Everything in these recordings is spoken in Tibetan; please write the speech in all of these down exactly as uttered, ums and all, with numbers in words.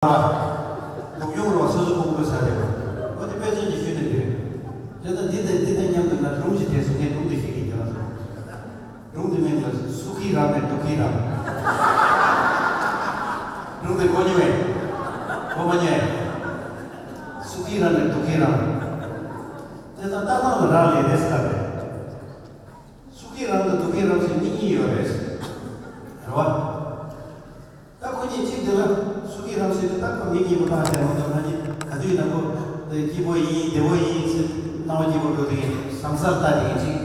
སྡུག་གྱོང་རོགས་སོ་སོ་ཕུང་པོའི་ས་རེད་པ། འོ་དེ་དཔེ་མཚོན་གྱི་ཤུལ་ནས་དེ་རེད། དེ་ལྟར་འདི་དང་འདི་དང་མཉམ་དུ་ན་སྒྲུང་ཞིག་དྲན་སོང་། ངས་སྒྲུང་འདི་ཤེས་ཀྱི་ཡིན་ལ། སྒྲུང་འདི་མིང་ལ་སུ་ཁྱི་རང་ནས་སྡུག་ཁྱི་རང་། སྒྲུང་འདི་གོ་མྱོང་བས། གོ་མ་མྱོང་། སུ་ཁྱི་རང་ནས་སྡུག་ཁྱི་རང་། དེ་ལྟར་ལྟ་སྟངས་ལ་རག་ལས་རེད་ཟེར་བ་རེད། སུ་ཁྱི་རང་དང་སྡུག་ཁྱི་རང་ཟེར་གཉིས་གཉིས་ཡོད་རེད། རེད་བ། ད་ཁོ་གཉིས་གཅིག་དེ་ལ་སུ་ཁྱི་རང་ཟེར་དུས་ད་ཁོ་མིག་གཉིས་པོ་བཏང་བྱས་མ་གཏོགས་ང་གཉིས་ག་དུས་ཡིན་ན་ཁོ་སྐྱིད་པོ་ཡིན་བདེ་པོ་ཡིན་ཟེར་སྣང་བ་སྐྱིད་པོ་འགྲོ་དེ་ཡིན་ཟང་ཟར་ལྟ་དེ་ཡིན་གཅིག་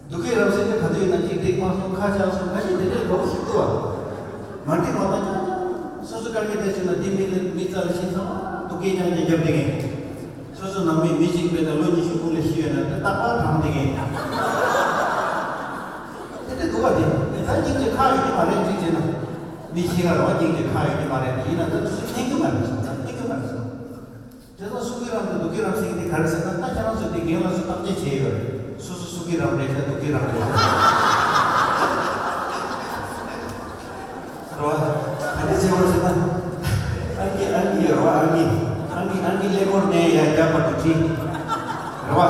སྡུག་ཁྱི་རང་ཟེར་དུས་ག་དུས་ཡིན་ན་གཅིག་འགྲིག་མ་སོང་ཁ་ཆག་སོང་ཁ་ཤས་དེ་འདྲའི་ལོག་ཞིག་ཏུ་བ། མ་འགྲིག་མ་བཏང་ཀྱང་སོ་སོ་དཀའ་ངལ་དེ་བྱུང་ན་འདི་མི་ལ་མི་རྩ་ལ་ཤི་ཚང་མ་སྡུག་སྐད་རྐྱང་རྐྱང་རྒྱབ་དེ་ངས། སོ་སོ་ནང་མི་མི་གཅིག་མེད་ན་ལོ་ཉི་ཤུ་དགུ་ལ་ཤི་ཡོད་ན་དེ་རྟག་པར་དྲང་དེ་ངས། དེ་འདྲ་འདུག་བ་དེ། དེ་ད་སྙིང་རྗེ་ཁག་ཡོད་ཀྱི་མ་རེད་ཅིག་བྱས་ན། མི་ཤི་ཁ་རེད་བ་སྙིང་རྗེ་ཁག་ཡོད་ཀྱི་མ་རེད་དེ་ཡིན་ན་ད་དུ་སུ་ལྷན་གྱི་མ་རེད་སོང་ད་ལྷན་གྱི་མ་རེད་སོང་། དེ་ཚོ་སུ་གི་རང་དང་སྡུག་གི་རང་ཟེར་གི་དེ་ག་རེ་ཟེར་ན་ད་ཁྱེད་རང་ཚོ་དེ་རྒན་ལགས་སུ་བརྟག་དཔྱད་བྱས་ཡོད་རེད། སོ་སོ་སུ་གི་རང་རེད་ཤག་སྡུག་གི་རང་རེད་ཤག་རེད་བ། ད་ལྟ་བྱས་པར་ཟེར་ན། ཨང་ཀི་ཨང་ཀི་ཡོད་རེད་བ། ཨང་ཀི་ཨང་ཀི་ཨང་ཀི་ཀླད་ཀོར་ནས་ཡར་རྒྱབ་བར་དུ་བྲིས། རེད་བ།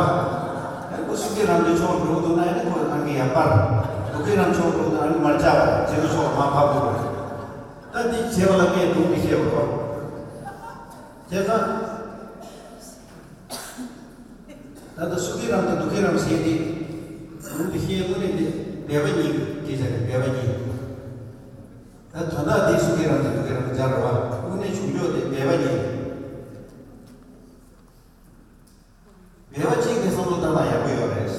ཨ་ནི་ཁོ་སུ་གི་རང་གི་ཕྱོགས་འགྲོ་འདུག་ན་ཨ་ནི་ཁོ་ཨང་ཀི་ཡར་སྤར། སྡུག་གི་རང་ཕྱོགས་འགྲོ་འདུག་ཨང་ཀི་མར་བཅག་པ་བྱེད་དུ་ཕྱོགས་མར་ཕབ་དགོས་རེད། ད་འདི་བྱས་པ་ལ་ངས་སྒྲུང་འདི་བཤད་པ་རེད་བ། བྱས་ཙང་། ད་ལྟ་སུ་གི་རང་དང་སྡུག་གི་རང་ཟེར་ཏེ། ལུང་དུ་བཤད་དངོས་གནས་དེ་སྦས་པ་གཉིས་སྐད་ཆ་རེད་སྦས་པ་གཉིས། ད་དོན་དག་དེ་སུ་གི་རང་དང་སྡུག་གི་རང་སྦྱར་བ་དངོས་གནས་བྱུང་ཕྱོགས་དེ་སྦས་པ་གཉིས། སྦས་པ་གཅིག་དེ་བསམ་བློ་བཏང་ན་ཡག་པོ་ཡོད་རེད།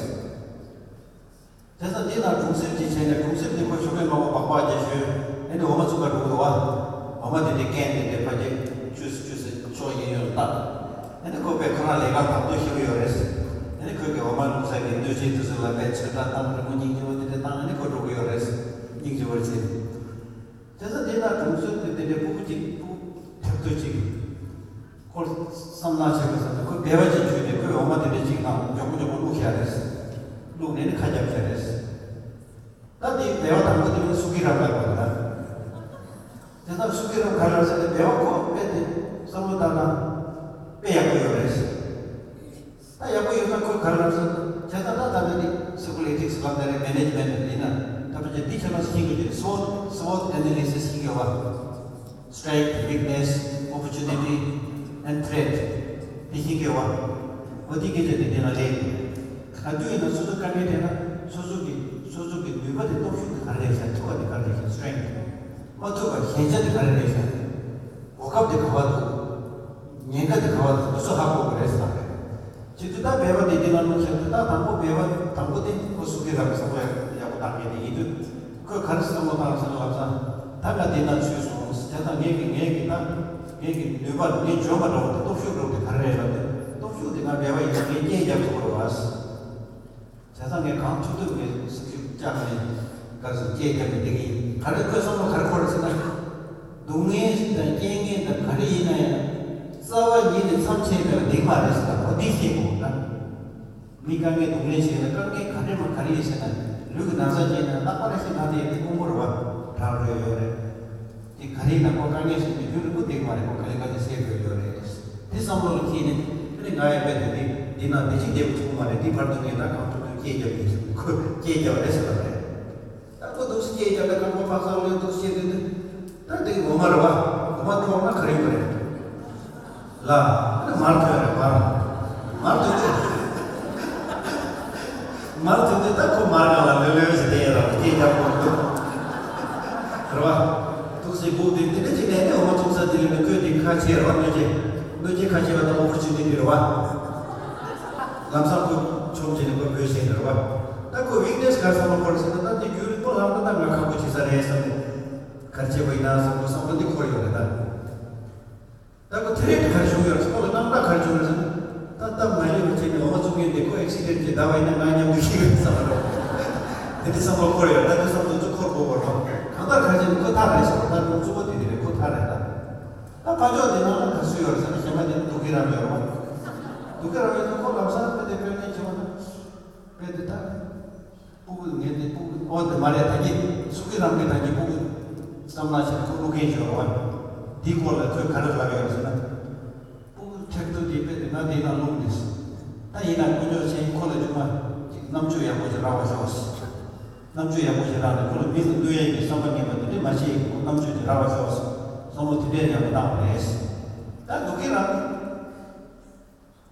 དེ་ཙང་འདི་ལ་གྲོང་གསེབ་ཅིག་བྱས་ནས་གྲོང་གསེབ་འདི་ཁོ་ཞོགས་པའི་སྔ་པོ་སྦག་སྦག་རྒྱག་ཞོན་ཨེ་འདྲ་འོ་མ་བཙུགས་པར་འགྲོ་གི་འདུག་བ། འོ་མ་དེ་འདྲའི་སྐས་དེ་འདྲའི་ཕ་གི་བཅུ་ཙམ་བཅུ་ཙམ་ཕྱོགས་གཡས་གཡོན་ལ་བཏགས། ཨེ་ནི་ཁོ་པས་ཁོ་རང་ལས་ཀ་དང་དོད་ཤེས་ཀྱི་ཡོད་རེད། ཨེ་ནི་ཁོས་ཀྱི་འོ་མ་བླུགས་ས་གི་སྣོད་ཆས་དེ་ཚོ་ལ་པས་ཚོད་ལྟ་བཏང་རི་མོ་སྙིང་རྗེ་བོ་དེ་འདྲ་བཏང་ཨེ་ནི་ཁོ་འགྲོ་གི་ཡོད་རེད། སྙིང་རྗེ་བོར་བྱས། དེ་ཚོ་དེ་ན་གྲོང་གསེབ་དེ་དེ་འདྲའི་སྤུ་གུ་གཅིག་སྤུ་གུ་ཐེབས་ཐོ་གཅིག་ཁོ་བསམ་ནག་བྱེད་དགོས་བསམ་ནས་ཁོས་སྦས་པ་ཅིག་བརྒྱུད་དེ་ཁོས་འོ་མ་དེ་འདྲ་གཅིག་དང་མགྱོགས་པོ་མགྱོགས་པོ་བླུགས་བཞག་རེད། བླུགས་ནས་ནི་ཁ་རྒྱབ་བཞག་རེད། ད་དེ་སྦས་པ་དང་པོ་དེ་ནི་སུ་གི་རང་ལ་དགོས་ན། དེ་ལྟར་སུ་གི་རང་ག་ལ་ཟེར་ཏེ་སྦས་པ་ཁོ་དཔེ་དེ་བསམ་བློ་བཏང་ན་དཔེ་ཡག་པོ་ཡོད་རེད། ད་ཡག་པོ་ཡོད་ན་ཁོ་ག་ལ་ཟེར་ཏེ་ད་ད་ད་ནི་སི་པོ་ལི་ཊིག་སི་ལབ་ན་རེད། མེ་ནེ་ཇི་མེན་ཊི་ཡིན་ན་ད་ཕལ་ཆེར་འདི་ཁྱེད་རང་ཤེས་ཀྱི་རེད། སི་ཝོཊ་སི་ཝོཊ་ཨེ་ན་ལི་སིས་ཤེས་ཀྱི་ཡོད་བ། Strength, weakness, opportunity, and threat. དེ་ཤེས་ཀྱི་ཡོད་བ། འོ་དེ་སྐད་ཆ་དེ་དེ་ན་ལས་ཡིན། ག་དུས་ཡིན་ན་སོ་སོ་དཀའ་ངལ་འཕྲད་ན་སོ་སོ་གི་སོ་སོ་གི་ནུས་པ་དེ་སྟོབས་ཤུགས་དེ་ག་རེ་རེད་ཤག་མཐུ་བ་དེ་ག་རེ་རེད་ཤག strength. མ་མཐུ་བ་ཞན་ཆ་དེ་ག་རེ་རེད་ཤག་གོ་སྐབས་དེ་ག་བ་འདུག་ཉེན་ཁ་དེ་ག་བ་འདུག་འདི་ཚོ་ཧ་གོ་དགོས་རེད་ཟེར་བ་རེད། བྱེད་དུས་ད་སྦས་པ་དེ་འདི་ལ་བླུགས་ཤག་ད་དང་པོ་སྦས་པ་དང་པོ་དེ་ཁོ་སུ་གི་རང་བསམ་བློ་ཡག་པོ་བཏང་མཁན་དེ་ཡིན་དུས་ཁོས་ག་རེ་བསམ་བློ་བཏང་ཟེར་ན་ལབ་ས། ད་ང་འདི་ན་ཚུད་སོང་། དེ་དང་ངེད་ཀྱི་ངེད་ཀྱི་ད་ངེད་ཀྱི་ནུས་པ་ངས་འཇོན་པ་འདྲ་བོ་དེ་སྟོབས་ཤུགས་འདྲ་བོ་དེ་ག་རེ་རེད་ལབ་དུས་སྟོབས་ཤུགས་དེ་ང་སྦས་པ་ཡིན་ན་ངས་རྐྱེན་རྒྱབ་ཐུབ་པ་རེད་བ། བྱས་ཙང་ངས་གང་ཐུབ་ཐུབ་ངས་སེམས་ཤུགས་བཅངས་ནས་ག་རེ་ཟེར་སྐད་རྒྱབ་ནས་བསྡད་ཀྱི་ཡིན། ག་རེ་ཁོའི་བསམ་བློ་ག་རེ་འཁོར་ཟེར་ན། སྡུག་བསྔལ་དང་རྐྱེན་ངན་དང་ག་རེ་ཡིན་ན་ཡང་རྩ་བ་ཉིད་ནས་མཚམས་ཆད་པའི་སྡིག་པ་རེད་ཟེར་ན་འོ་འདི་ཤེས་དགོས་ད། མི་དཀའ་ངལ་སྡུག་བསྔལ་ཞིག་ལ་དཀའ་ངལ་ག་རེ་མ་ག་རེ་ཡིན་ཟེར་ན་ལུས་ཀྱི་ན་ཚ་སྐྱེས་ན་རྟག་པར་ཤི་ན་དེ་ཡིན་དེ་དཀོན་པོ་རེད་བ། དྲག་རོལ་ཡོད་རེད། དེ་ག་རེ་ཡིན་ན་ཁོ་དཀའ་ངལ་ཞིག་མི་འགྱུར་རིང་པོ་བསྡད་མ་རེད། ཁོ་ག་ལེ་ག་ལེ་སེལ་དགོས་ཡོད་རེད། དེ་བསམ་བློ་ལ་འཁྱེར་ནས་ཨ་ནི་ང་ཡང་དཔེ་དེ་འདི་འདི་ན་འདི་ཅིག་བསྡད་པ་ཆོག་མ་རེད། འདི་བར་དུ་ངས་ད་གང་ཐུབ་ཐུབ་སྐྱེལ་རྒྱབ་ཡིན་ཟེར་ཁོས་སྐྱེལ་རྒྱབ་རེད་ཟེར་བ་རེད། ད་ཁོ་འདུག་སེ་སྐྱེལ་རྒྱབ་ད་རྐང་པ་ཕག་ཚག་ལོས་འདུག་སེ་བྱེད་དུས་ད་འདི་འོ་མ་རེད་བ། འོ་མ་འཐོར་ན་ག་རེ་ཡོད་རེད། ལ། ཨ་ནི་མར་ཐོན་རེད་མར། མར་ཐོན་དུས། མར་ཐོན་དུས་ད་ཁོ་མར་སྒང་ལ་ལོས་ལོས་ཟེར་བསྡད་ཡོད་ར་སྐད་རྒྱག་དགོས་འདུག་རེད་བ། ཐུགས་སྲས་སྦུག་དེ་དེ་འདྲ་ཅིག་ནས་ནི་འོ་མ་བཙུགས་ས་དེ་ལས་ནི་ཁོས་དེ་ཁ་ཕྱེ་ར་བ་གནོད་བྱེད། གནོད་བྱེད་ཁ་ཕྱེ་བ་དང་ཨོ་པོར་ཅུ་ནི་ཊི་རེད་བ། ལམ་སང་ཁོས་མཆོང་བྱས་ནས་ཁོས་བོད་བཞིན་རེད་བ། ད་ཁོ་ཝིག་ནེ་སི་ག་རེ་བསམ་བློ་འཁོར་ཟེར་ན་ད་དེ་རྒྱུན་རིང་པོ་ལྷག་ན་ད་ང་ཁག་པོ་བྱེད་ས་རེད་བསམ་ནས། ག་རེ་བྱེད་པ་ཡིན་ན་བསམ་བློ་བསམ་བློ་འདི་འཁོར་ཡོད་རེད་ད། ད་ཁོ་ཐེ་རེ་ག་རེ་བྱུང་ཡོད་རེད། ཁོ་ལ་དངངས་སྐྲག་ག་རེ་བྱུང་ཡོད་རེད་ཟེར་ན། ད་སྟབས་མ་ཡིན་པ་བྱས་ནས་འོ་མ་བཙུགས་མཁན་དེ་ཁོ་ཨེག་སི་ཌེན་ཊི་བྱས་བདའ་བ་ཡིན་ན་ང་མཉམ་དུ་ཤི་གི་རེད་བསམ་པ་རེད། དེ་འདྲའི་བསམ་བློ་འཁོར་ཡོད་རེད། ད་དེ་བསམ་བློ་ཚུར་འཁོར་དགོས་པ་རེད། གང་ལྟར་ག་རེ་བྱས་ནས་ཁོ་ཐག་རེད་ཟེར་བ། ད་ཁོ་གཙོ་བོ་དེ་དེ་རེད། ཁོ་ཐག་རེད་ད། ད་ཕ་ཕྱོགས་དེ་ནང་ལ་ག་སུ་ཡོད་རེད་ཟེར་ན་གཞན་པ་དེ་ནི་སྡུག་གི་རམ་ཡོད་རེད་བ། སྡུག་གི་རམ་ཡོད་ན་ཁོ་ལམ་སང་དཔེ་དེ་དཔེ་ལེན་བྱེད་པ་ན། དཔེ་དེ་ད། སྤུ་གུ་ངས་དེ་སྤུ་གུ་ཨོ་དེ་མ་རེད། ད་གི་སུ་གི་རང་གི་ད་གི་སྤུ་གུ་བསམ་ན་ཞེས་ཁོ་བླུག་མཁན་ཞོར་བ། འདིའི་སྐོར་ལ་ཁོས་ག་རེ་ལབ་ཡོད་ཟེར་ན། སྤུ་གུ་ཁྲེག་ཏུ་འདི་དཔེ་དེ་ང་འདི་ནང་ལྷུང་ནས། ད་ཡིན་ན་དཀོན་མཆོག་མཁྱེན། ཁོ་ལ་ཅུང་མ་ཅིག་རྣམ་དཔྱོད་ཡག་པོ་ཞིག་རག་པ་ཤོག་ཟེར། རྣམ་དཔྱོད་ཡག་པོ་ཞིག་རག་ནས་ཁོ་ལ་མི་ལ་གནོད་ཡས་ཀྱི་བསམ་པ་ངན་པ་དེ་འདྲས་མ་བྱེད་ཀྱི། ཁོ་རྣམ་དཔྱོད་ཅིག་རག་པ་ཤོག་ཟེར། བསམ་བློ་དེ་འདྲས་ཡག་པོ་བཏང་བ་རེད། ད་འདུག་གི་རང་།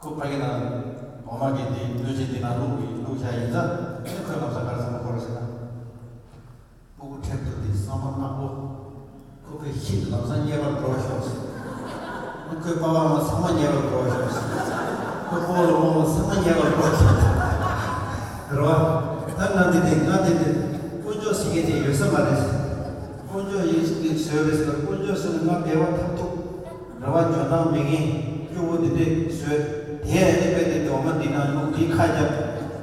ཁོ་ཕ་གི་ནང་འོ་མ་གི་འདི་སྣོད་ཆས་འདི་ནང་བླུགས་ཡིན། བླུགས་བཞག་ཡིན་ཙང་། ཨེ་ཁོས་ལམ་སང་ག་རེ་བསམ་བློ་འཁོར་ཟེར་ན། སྤུ་གུ་ཁྲེག་ཏུ་འདི་བསམ་པ་དམའ་པོ། ཁོ་ཁོའི་ཤི་ནས་ལམ་སང་དམྱལ་བར་འགྲོ་བ་ཤོག་ཟེར། ཨེ་ཁོའི་པ་ཕ་ལ་ཚང་མ་དམྱལ་བར་འགྲོ་བ་ཤོག་ཟེར། ཁོའི་སྤོ་ལོ་རྨོ་ལོ་ཚང་མ་དམྱལ་བར་འགྲོ་བ་ཤོག་ཟེར། རེད་བ། ད་ང་འདི་འདི་ང་འདི་འདི་དཀོན་མཆོག་ཟེར་མཁན་དེ་ཡོད་ས་མ་རེད་ཟེར། དཀོན་མཆོག་ཡིན་ཟེར་གི་བཟོས་རེད་ཟེར། དཀོན་མཆོག་ཟེར་ན་ང་བདེ་བ་ཐོབ་ཐུབ། རེ་བ་འཇོན་ཐང་མེད་མཁན་སྐྱོ་བོ་འདི་འདྲས་བཟོས། དེ་ཨ་ནི་དཔེ་དེ་འདི་འོ་མ་འདི་ནང་བླུགས། འདིའི་ཁ་བརྒྱབ།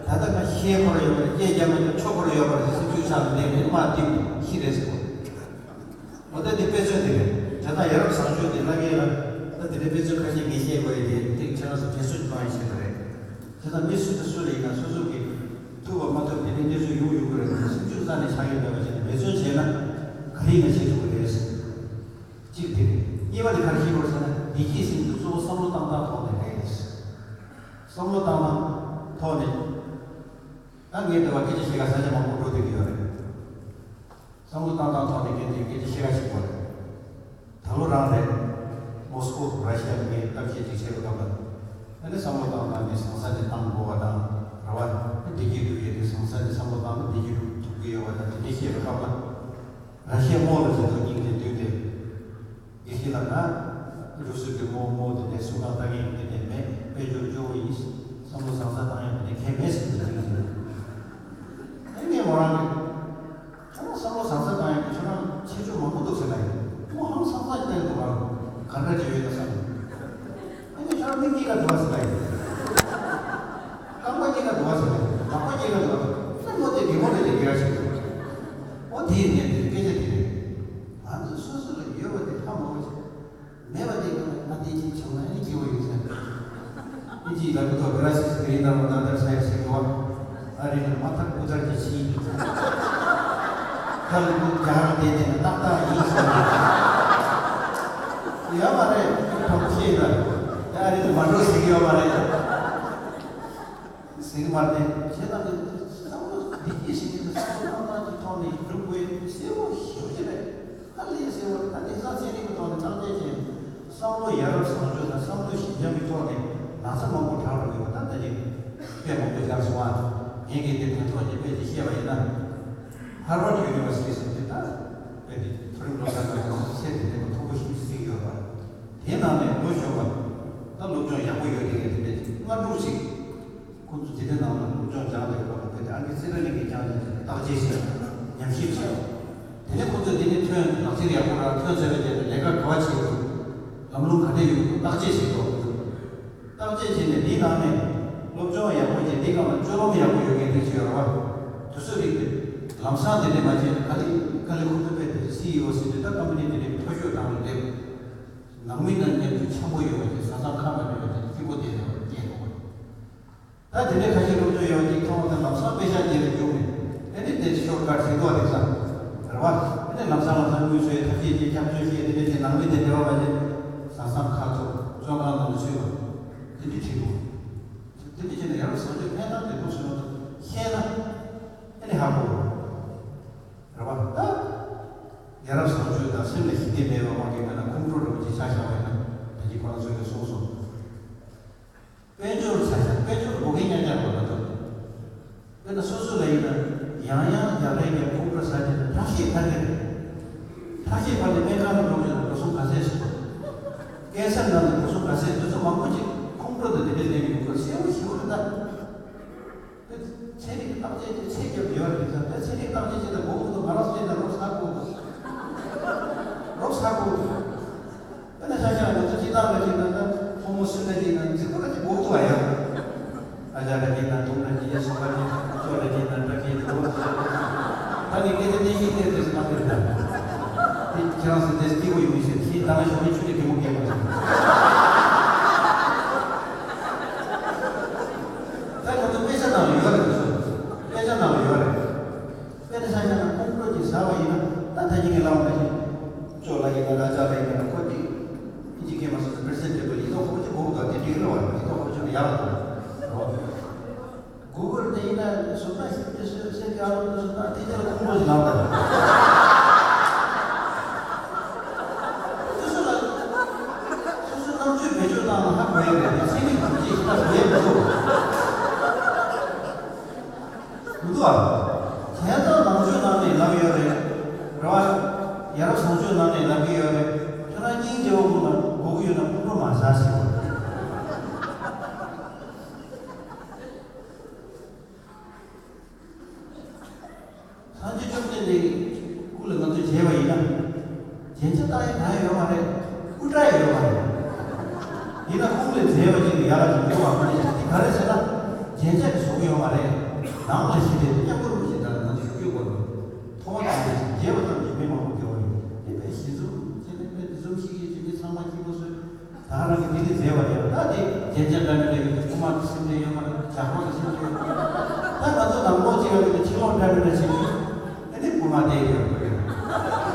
ད་ལྟ་ང་ཤེས་ཁོ་ར་ཡོད་པ་རེད། སྐད་རྒྱབ་མ་རྒྱབ་ཆོག་ཁོ་ར་ཡོད་པ་རེད་ཟེར། སེམས་ཤུགས་ཆག་ནས་ནས་མར་བཏིང་ཤི་རེད་ཟེར་གོ། འོ་ད་འདི་དཔེ་མཚོན་འདི་རེད། བྱས་ཙང་ཡ་རབས་བཟང་སྤྱོད་འདི་བླ་རྒན་ལ་ད་འདི་འདྲའི་དཔེ་མཚོན་ཁ་ཤས་ངས་བཤད་དགོས་ཡ་དེ་ཏིག་ཁྱེད་རང་ཚོ་དྲན་གསོ་གནང་ཡ་ཆེད་དུ་རེད། བྱས་ཙང་མི་སུ་དང་སུ་ལ་ཡིན་ན་སོ་སོ་གིས་ཐུབ་པ་མ་ཐུབ་དེ་འདྲའི་གནས་ཚུལ་ཡོང་ཡོང་གི་རེད། སེམས་ཤུགས་རྩ་ནས་ཆག་ཡ་མེད་པ་བྱས་ནས་འབད་བརྩོན་བྱས་ན་ག་རེ་ཡིན་ན་བྱེད་ཐུབ་ཀྱི་རེད། གཅིག་དེ་རེད། གཉིས་པ་དེ་ག་རེ་ཤེས་དགོས་ཟེར་ན། བདེ་སྐྱིད་ཟེར་དུས་གཙོ་བོ་བསམ་བློ་བཏང་སྟངས་ཐོག་ནས་རེད། བསམ་བློ་བཏང་སྟངས་ཐོག་ནས། ད་ངས་འདི་བ་སྐད་ཆ་བཤད་ག་ས་ཆ་མང་པོ་འགྲོ་བསྡད་ཀྱི་ཡོད་རེད། བསམ་བློ་བཏང་སྟངས་ཐོག་ནས་ངས་འདི་སྐད་ཆ་བཤད་ག་ཞིག་དགོས་རེད། ད་ལོ་རང་རེད། མོ་སི་ཀོ་ར་ཤི་ཡ་ལ་ངས་གཏམ་བཤད་ཅིག་བྱས་པའི་སྐབས་ལ། ཨ་ནི་བསམ་བློ་བཏང་སྟངས་འདི་བཟང་ས་ནས་བཏང་དགོས་པ་དང་། རེད་བ། བདེ་སྐྱིད་སྒྲུབ་ཡས་དེ་བཟང་ས་ནས་བསམ་བློ་བཏང་ན་བདེ་སྐྱིད་སྒྲུབ་ཐུབ་ཀྱི་ཡོད་པ་དང་དེ་འདྲ་བཤད་པའི་སྐབས་ལ། ར་ཤི་ཡ་དམག་ལ་བྱེད་དོ་སྙིང་རྗེ་འདུག་སྟེ། དགེ་བཤེས་ལགས་ང་རུ་སུ་གི་དམག་དམག་དེ་འདྲའི་སུ་གང་ལྟ་མཁན་དེ་འདྲ་མེད། དཔལ་འབྱོར་སྐྱོ་བོ་ཡིན། བསམ་བློ་བཟང་ས་བཏང་ཡ་དེ་འདྲ་གང་མེད་ཟེར་དུས་ཟེར་ན། ཨེ་ངས་མོ་རང་གི་ཁྱོད་རང་བསམ་བློ་བཟང་ས་བཏང་ཡ་གི་ཁྱོད་རང་ཁྱད་ཆོས་མང་པོ་འདུག་ཟེར་ལ་ཡིན། མོ་ཧང་སང་སང་ཞིག་བལྟས་འདུག་རང་ག་འདྲ་ཅིག་ཡོད་ན་བསམ། ཨ་ནི་ཁྱོད་རང་མིག་གཉིས་ཀ་འདུག་བ་ཟེར་ལ་ཡིན། རྐང་པ་གཉིས་ཀ་འདུག་བ་ཟེར་ལ་ཡིན། ལག་པ་གཉིས་ཀ་འདུག་བ་ཟེར། ཨ་ནི་མོ་དེ་དགེ་མོ་རེད་དེ་དགེ་བ་ཞིག་འདུག་འོ་དེ་ཡིན་ནས་དེ་སྐད་ཆ་དེ་རེད། ང་ཚོ་སོ་སོ་ལ་ཡོད་པ་དེ་ཧ་མ་གོ་ཅིག་མེད་པ་དེ་ང་ང་དེ་གཅིག་བྱུང་ན་ཨ་ནི་སྐྱིད་པོ་ཡོད་ཟེར། ཨི་ཅི་ལ་ཀུ་ཏོ་ག་ར་སི་སི་ཀ་རི་ན་རོ་ན་དར་སའི་སི་ཀི་བ། ཨ་རི་ལ་མ་ཐག་ཀུ་ཐར་གྱི་ཕྱི། ཁ་ལ་ཀུ་རྒྱ་ར་དེ་དེ་ན་ཏག་ཏག་ཡིན་ཟེར། ཡོད་མ་རེད། ཁོ་ཐོག་ཤེས་ད། ཨ་རི་ལ་མ་འགྲོ་ཟེར་གི་ཡོད་མ་རེད། ཟེར་གི་མ་རེད། བྱས་ཙང་དེ་བསམ་བློ་འདི་སྐྱེ་ཞིག་ཡིན་ན་བསམ་བློ་བཏང་སྟངས་ཀྱི་ཐོག་ནས་སྒྲུབ་དགོས་གསལ་པོ་ཞེ་པོ་ཅིག་རེད། ད་ལས་གསལ་པོ་རེད། ད་དེང་སང་ཚན་རིག་གི་ཐོག་ནས་བརྟག་དཔྱད་བྱས། བསམ་བློ་ཡ་རབས་བཟང་སྤྱོད་དང་བསམ་བློ་ཞི་འཇམ་གྱི་ཐོག་ནས་ན་ཚ་མང་པོ་དྲག་འགྲོ་གི་ཡོད་པ་ད་ལྟ་ཅིག་དཔེ་མང་པོ་སྦྱར་སོང་ཨ། ངས་གི་དེ་དོན་ཐོག་ནས་དཔེ་ཅིག་བཤད་པ་ཡིན་ན། ཧར་ཝར་ཌི་ཡུ་ནི་ཝར་སི་ཊི་ཟེར་དེ་ད་དཔེ་དེ་མཐོ་རིམ་སློབ་གྲྭ་ནང་ཚད་དེ་ལས་མཐོ་པོ་ཞིག་བརྩི་གི་ཡོད་པ། དེའི་ནང་ནས་ལོ་གཞོན་པ་ད་སློབ་སྦྱོང་ཡག་པོ་ཡོད་དེ་གས་དེ་འདྲ་ཅིག་ལྔ་དྲུག་ཅིག་ཁོང་ཚོ་དེ་འདྲའི་ནང་ལ་སློབ་སྦྱོང་སྦྱངས་པའི་སྐབས་ལ་དཔེ་དེ་ཨང་ཀི་རྩིས་ར་གླིང་གིས་ཀྱང་ཡང་ཅིག་བརྟག་དཔྱད་བྱས། ཉམས་ཞིབ་བྱས། དེ་ནས་ཁོང་ཚོས་དེ་ནས་ཐོན་ལག་ཁྱེར་ཡག་པོ་རག་ཐོན་ཚར་བའི་རྗེས་ལ་ལས་ཀ་ག་བ་བྱེད་དགོས། ལམ་ལུགས་ག་འདྲ་ཡོད་དགོས་བརྟག་དཔྱད་བྱེད་དགོས། བརྟག་དཔྱད་བྱས་ནས་འདིའི་ནང་ནས་སློབ་སྦྱོང་ཡག་པོ་བྱས། འདིའི་སྒང་ལ་སྤྱོད་ལམ་ཡག་པོ་ཡོད་མཁན་དེ་ཅིག་ཡོད་རེད་བ། དེ་ཚོ་རིགས་དེ་ལམ་སང་དེ་འདྲས་མ་བྱས་ན། ག་ལེ་ག་ལེ་ཁོ་ཚོ་དཔེ་དེ་སི་ཨི་ཨོ་ཟེར་དུས་ད་ཀམ་པ་ནི་དེ་འདྲས་མཐོ་ཤོས་སྒང་ལ་སླེབས། ནང་མི་དང་མཉམ་དུ་འཆམ་པོ་ཡོད་པ་ཅིག་བཟའ་ཚང་ཁ་མ་ནས་པ་ཅིག་སྐྱིད་པོ་དེ་འདྲ་བ་སྐྱེས་འདུག་ད་དེ་འདྲའི་ཁ་ཤས་སློབ་སྦྱོང་ཡོད་པ་ཅིག་མཐོང་བ་དང་ལམ་སང་དཔེ་ཆ་འདིར་བསྒྱུར་ནས་ཨེ་ནི་དེ་ཤོར་ཀ་ཊི་ཟེར་འདུག་བ། དེང་སང་རེད་བ། ཨེ་ནི་ལམ་སང་ལམ་སང་དངུལ་བཟོས། ཐབས་ཤེས་བྱས། སྐྱབས་བཅོལ་བྱས། དེ་འདྲ་བྱས། ནང་མི་དེ་འདྲ་བ་མ་བྱས། བཟའ་ཚང་ཁ་ཐོར་བཙོན་ཁང་ནང་ལ་ཚུད་པ་དེ་འདྲ་བྱེད་འདུག་དེ་འདྲ་བྱས་ནས་ཡ་རབས་བཟང་སྤྱོད་ཕན་ཐོགས་དེ་འདུག་ཟེར་བ་དང་ཤེས་ན་ཨེ་ནི་ཧ་གོ་རེད་བ། ད་ཡ་རབས་བཟང་སྤྱོད་དང་སེམས་ལ་ཞི་བདེ་མེད་པ་མང་གི་མེད་ན་ཁོང་ཁྲོ་རུ་ཅིག་ཆ་བཞག་པ་ཡིན་ན་ད་ཅི་ཁོ་རང་ཚོས་ཀྱི་གསུངས་སོང་། དཔལ་འབྱོར་ཆ་བཞག་དཔལ་འབྱོར་དགོས་མཁན་ཉག་ཉག་རེད་མ་གཏོགས། དཔེར་ན་སོ་སོ་ལ་ཡིན་ན་ཡང་ཡང་རྒྱག་རེས་ཀྱང་ཁོང་ཁྲོ་ཟ་གི་འདུག་ཁྲག་ཤེད་འཕར་གི་རེད། ཁྲག་ཤེད་འཕར་ནས་སྨན་ཁང་ལ་འགྲོ་གི་འདུག་འགྲོ་སོང་ག་ཚད་ཟེར་དགོས། ཀན་སར་ནང་ལ་འགྲོ་སོང་ག་ཚད། དེ་ཚོ་མང་པོ་ཅིག་ཁོང་ཁྲོ་དང་དེ་འདྲའི་ལྡན་གྱི་ཡོད་སྐོར་གསལ་པོ་ཞེ་པོ་རེད་ད། དེ་ཚན་རིག་བརྟག་དཔྱད་དེ་ཚད་བརྒྱབ་ཡོད་རེད་ཟེར། དེ་ཚན་རིག་བརྟག་དཔྱད་བྱེད་ན་མགོ་སྐོར་དུ་ང་རང་ཚོ་བྱེད་ན་རོབ་ཟ་དགོས། རོབ་ཟ་དགོས། དཔེར་ན་ཆ་བཞག་ང་ཚོ་སྤྱི་བཏང་ལ་བྱེད་ན་ད་ཕོ་མོ་སུ་འདྲ་བྱེད་ན་འཛིང་པོ་འདྲ་ཅིག་མགོ་ཐུག་པ་ཡོད། ཨ་ཅག་འདྲ་བྱེད་ན་དུང་འདྲ་བྱེད། སོ་པ་བྱེད། ཅོ་འདྲ་བྱེད་ན་འདྲ་བྱེད་འདུག་ད་ནི་སྐད་ཆ་བསྟན་བཤིག་བསྟན་ཏེ་སུ་མ་ཕེབས་ད། དེ་ཁྱེད་རང་ཚོ་དེ་སྐྱིད་པོ་ཡོང་མི་ཤེས། ཁྱེད་ད་ལ་ཞོགས་པའི་ཆུ་ལས་གད་མོ་བགད་པ་རེད། ད་ཁོ་ཚོ་དཔེ་ཆ་ནང་ལ་ཡོད་རེད། དེ་ཚོ་དཔེ་ཆ་ནང་ལ་ཡོད་རེད། དཔེ་ཆ་ཆ་ན་ཁོང་ཁྲོ་ཅིག་ཟ་བ་ཡིན་ན་ད་ད་ཉིན་གྱི་ལམ་ལ་ཞིག་ཅོ་ལ་ཡིན་ན་ར་ཅག་ལ་ཡིན་ན་ཁོ་ཅིག་ ཡིན་མ་སོང་ཙང་པེ་རེ་སི་ཌེན་ཊི་ཊེ་བྷལ་ཡིན་མདོག་ཁ་པོ་ཅིག་དགོས་ཀྱི་འདུག་དེ་འགྲིག་གི་རེད་བ། ཡིན་མདོག་ཁ་པོ་ཅིག་ཡག་ལ་འདུག་རོ། གུ་གལ་དེ་ཡིན་ན་བཟོ་ལྟ་ཞིག་དེ་སུས་སེམས་ཀྱི་ཨ་ལོ་དེ་སུ་ད་དེ་ཅི་ལ་ཁུངས་ལོག་ཅིག་ལངས་པ་རེད། དེ་སུ་ལ་སོ་སོའི་རྣམ་དཔྱོད་བེད་སྤྱོད་བཏང་ན་ཧ་གོ་ཡ་རེད། དེ་ཚན་རིག་དང་ཅིག་ཤེས་ན་བཟོ་ཡ་མི་འདུག་མི་འདུག་ཨ། བྱས་ཙང་ནང་ཆོས་ནང་ནས་ལབ་ཡོད་རེད། རེད་བ། ཡ་རབས་བཟང་སྤྱོད་ནང་ནས་ལབ་ཀྱི་ཡོད་རེད། ཁྱོད་རང་སྙིང་རྗེ་བོ་དགོས་ན་དགོས་ཀྱི་ཡོད་ན་ཕུང་པོ་མ་ཟ་ཟེར་བ། སངས་རྒྱས་བཅོམ་ལྡན་འདས་ཀྱི་སྐུ་ལ་ང་ཚོས་མཇལ་བ་ཡིན་ན། རྒྱན་ཆ་བཏགས་ཡ་གང་ཡང་ཡོད་མ་རེད། སྐུ་འདྲ་ཡོད་མ་རེད། ཡིན་ན་ཁོང་ལས་མཛེས་པ་ཅིག་ཡར་ལ་ཅིག་ཡོད་པ་མ་རེད། འདི་ག་རེ་ཟེར་ན། རྒྱན་ཆ་གི་བཟོ་གི་ཡོད་མ་རེད། ནང་ལ་ཞིག་རེད། སྐྱབས་མགོན་རིན་པོ་ཆེ་ད་ང་ཚོ་བཞུགས་ཡོད་པ་རེད། མཐོང་བ་དང་ལས་ཤིག་མཇལ་བ་ཙམ་གྱིས་མི་མང་པོ་དགེ་བ་རེད། དེ་བས་ཞི་འཛུམ་བྱས་ནས་དཔེ་འཛུམ་ཞིག་ཡོད་ཅིག་མི་ཚང་མ་སྐྱིད་པོ་བཟོས། ད་རང་གི་དེ་ནི་མཛེས་པ་རེད། ད་དེ་རྒྱན་ཆ་འདྲ་མི་འདྲ་ཡོད་དེ་ཁུག་མ་གི་སེམས་ཁྲལ་ཡོད་མ་རེད། ཇག་པ་གི་སེམས་ཁྲལ་ཡོད་མ་རེད། ད་ང་ཚོ་ནང་ལོགས་ཅིག་ཡོད་དེ་ཕྱི་ལོགས་འདྲ་མི་འདྲ་བྱེད་ཀྱི་ཨ་ནི་ཁུག་མ་དེ་ཡོད་དགོས་རེད།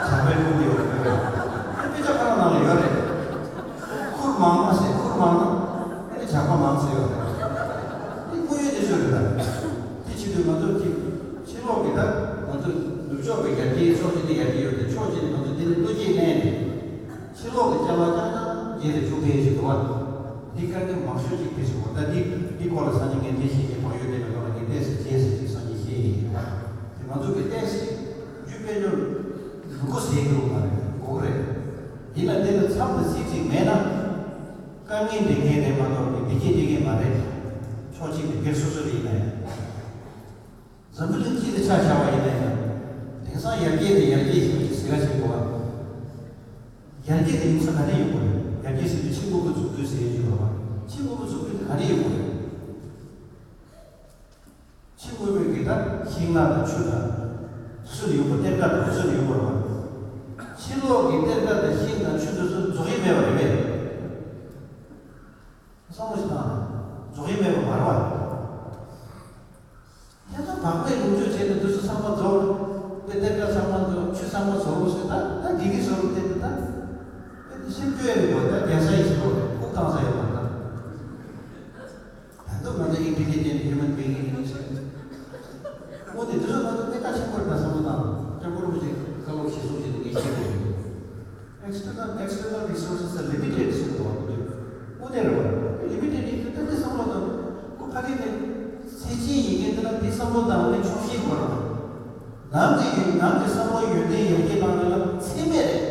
ཇག་པའི་ཁུག་དེ་ཡོད་དགོས་རེད། ཨ་ནི་དཔེ་ཆ་ཁོ་རང་ནང་ལ་ཡོད་རེད། ཁུར་མང་མ་ཟེར། ཁུར་མང་ན་ཨ་ནི་ཇག་པ་མང་ཟེར་ཡོད་རེད། དེ་དངོས་ཡོད་གནས་ཚུལ་རེད་ད། དེ་བྱེད་དུས་ང་ཚོ་གཅིག་ཕྱི་ལོགས་ཀྱི་ད་ང་ཚོ་ནུབ་ཕྱོགས་ཀྱི་ཡར་རྒྱས་ཕྱོགས་གཅིག་ནས་ཡར་རྒྱས་ཡོད་དེ་ཕྱོགས་གཅིག་ནས་ང་ཚོ་དེ་ནི་བློ་སྐྱེད་གནས་ནས། ཕྱི་ལོགས་ཀྱི་ཅ་ལག་རྐྱང་རྐྱང་རྗེས་ལ་བཅུག་མཁན་ཞིག་འདུག་བ། འདི་དཀའ་ངལ་མང་ཤོས་ཅིག་དེ་ཞིག་འོ། ད་འདི་འདི་སྐོར་ལ་སང་ཉིན་ངས་འདི་ཤེས་ཀྱི་བག་ཡོད་བསྡད་པའི་སྐོར་ལ་ངས་ཏོག་ཙམ་རྗེས་སུ་ཅིག་སང་ཉིན་ཤེས་ཡིན། དེ་ང་ཚོ་གི་ཏོག་ཙམ་རྒྱུ་དཔལ་འབྱོར་མི་དགོས་ཟེར་གྱི་ཡོད་མ་རེད། དགོས་ཀྱི་རེད། ཡིན་ན་དེ་ལ་མཚམས་དང་ཚིག་ཅིག་མེད་ན། དཀའ་ངལ་འདྲེན་མཁན་རེད་མ་གཏོགས་བདེ་སྐྱིད་སྟེར་མཁན་མ་རེད། ཕྱོགས་གཅིག་ནས་སྒེར་སོ་སོ་ཡིན་ན་ཡང་། འཛམ་བུ་གླིང་སྤྱི་དང་ཆ་བཞག་པ་ཡིན་ན་ཡང་། དེང་སང་ཡར་རྒྱས་དེ་ཡར་རྒྱས་ཞེས་པ་ཅིག་ཟེར་ག་ཞིག་འདུག་བ། ཡར་རྒྱས་དེ་ཡིན་ས་ག་ནས་ཡོང་གི་རེད། ཡར་རྒྱས་ཟེར་དུས་ཕྱི་དངོས་པོ་འཛུགས་སྐྲུན་ཟེར་ཡོད་ཀྱི་རེད་བ། ཕྱི་དངོས་པོ་འཛུགས་སྐྲུན་དེ་ག་ནས་ཡོང་གི་རེད། ཕྱི་དངོས་པོའི་གི་ད་ཤིང་ནགས་དང་ཆུ་དང་། དེ་ཚོ་ལ་ཡོང་པ་གཏེར་ཁ་དང་དེ་ཚོ་ལ་ཡོང་པ་རེད་བ། ཕྱི་ལོགས་ཀྱི་གཏེར་ཁ་དང་ཤིང་དང་ཆུ་དེ་ཚོ་རྫོགས་ཡས་མེད་པ་རེད་པས། བསམ་བློ་ཞིག་བཏང་ན། རྫོགས་ཡས་མེད་པ་མ་རེད་བ། དེ་ཚོ་བག་མེད་ལུགས་སྤྱོད་བྱས་ནས་དེ་ཚོ་ཚང་མ་རྫོགས། དེ་གཏེར་ཁ་ཚང་མ་རྫོགས། ཆུ་ཚང་མ་རྫོགས་རུ་ཟེར། ད་ད་དགེ་རྒན་བཟོ་རུ་བལྟས་ཏེ་ད། དེ་སེམས་སྐྱོ་ཡ་རེད་བ། ད་རྒྱལ་ས་ཡིན་ཟེར་བ་རེད། ཁུག་བཏང་ས་ཡོད་མ་རེད་ད། ད་དུང་ང་ཚོ་ཨིན་ཊེ་ལི་ཇེན་ཊི་ཧིའུ་མན་བིང་ཡིན་ཟེར། འོ་དེ་དེ་ཚོ་ང་ཚོ་གནད་འགག་ཆེན་པོ་རེད་ད་བསམ་བློ་བཏང་། སྐྱབས་མགོན་རིན་པོ་ཆེ་བཀའ་སློབ་གཞིར་བཟུང་བྱས་ནས་ངས་བཤད་དགོས་རེད། External, external resources are limited ཟེར་འདུག་བ། འོ་དེ་རེད་བ། ལི་མི་ཊེཌ་ཡིན་དུས་ད་དེ་བསམ་བློ་བཏང་། ཁོ་ཕ་གི་ནས་ཚད་ཆེན་ཡིན་མཁན་དེ་ལ་དེ་བསམ་བློ་བཏང་ནས་ཆོག་ཤེས་དགོས་རེད་བ། ནང་གི་ཡོན་ནང་གི་བསམ་བློ་ཡོན་ཏན་ཡར་རྒྱས་བཏང་ཡོད་ན་ཚད་མེད་རེད།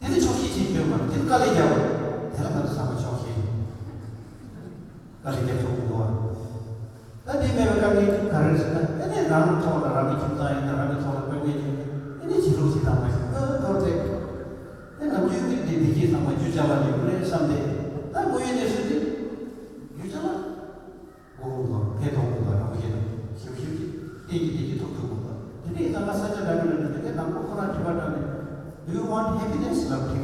དེ་ནི་ཆོག་ཤེས་བྱེད་རྒྱུ་མ་རེད། དེ་དཀའ་ལས་རྒྱག་དགོས། དེ་ལ་ང་ཚོ་ཚང་མ་ཆོག་ཤེས། དཀའ་ལས་རྒྱག་ཆོག་གི་འདུག་བ། ད་དེ་མེད་པའི་དཀའ་ངལ་ག་རེ་རེད་ཟེར་ན། ཨ་ནི་རང་ཐོག་ལ་རང་གི་ཁྱིམ་ཚང་ཡིན་ན་རང་གི་ཐོག་ལ་དཀའ་ངལ་ཡིན་ན། ཨ་ནི་བྱེད་ལུགས་ཅིག་དང་མ་ཤེས་ཨ་མདོར་བསྡད། ཨ་ནམ་རྒྱུན་གྱི་བདེ་བདེ་སྐྱིད་ཚང་མ་རྒྱུ་ཅ་ལག་ནས་ཡོང་རེད་བསམ་སྟེ། ད་དངོས་ཡོད་གནས་ཚུལ་འདི་རྒྱུ་ཅ་ལག་དགོས་འོང་དང་ཕན་ཐོགས་འོང་དང་རང་བཞིན་ཞིབ་ཞིབ་ཀྱིས་བསྟན་གྱི་བསྟན་གྱི་ཐུག་ཐུག་འོང་དང་། དེ་འདྲའི་ཡིན་ཙང་ང་ས་ཆ་འདྲ་མི་འདྲ་འདྲ་དེ་ནང་པོ་ཁོ་རང་དྲི་བ་དྲངས་ནས། Do you want happiness? ལབ་དྲིས།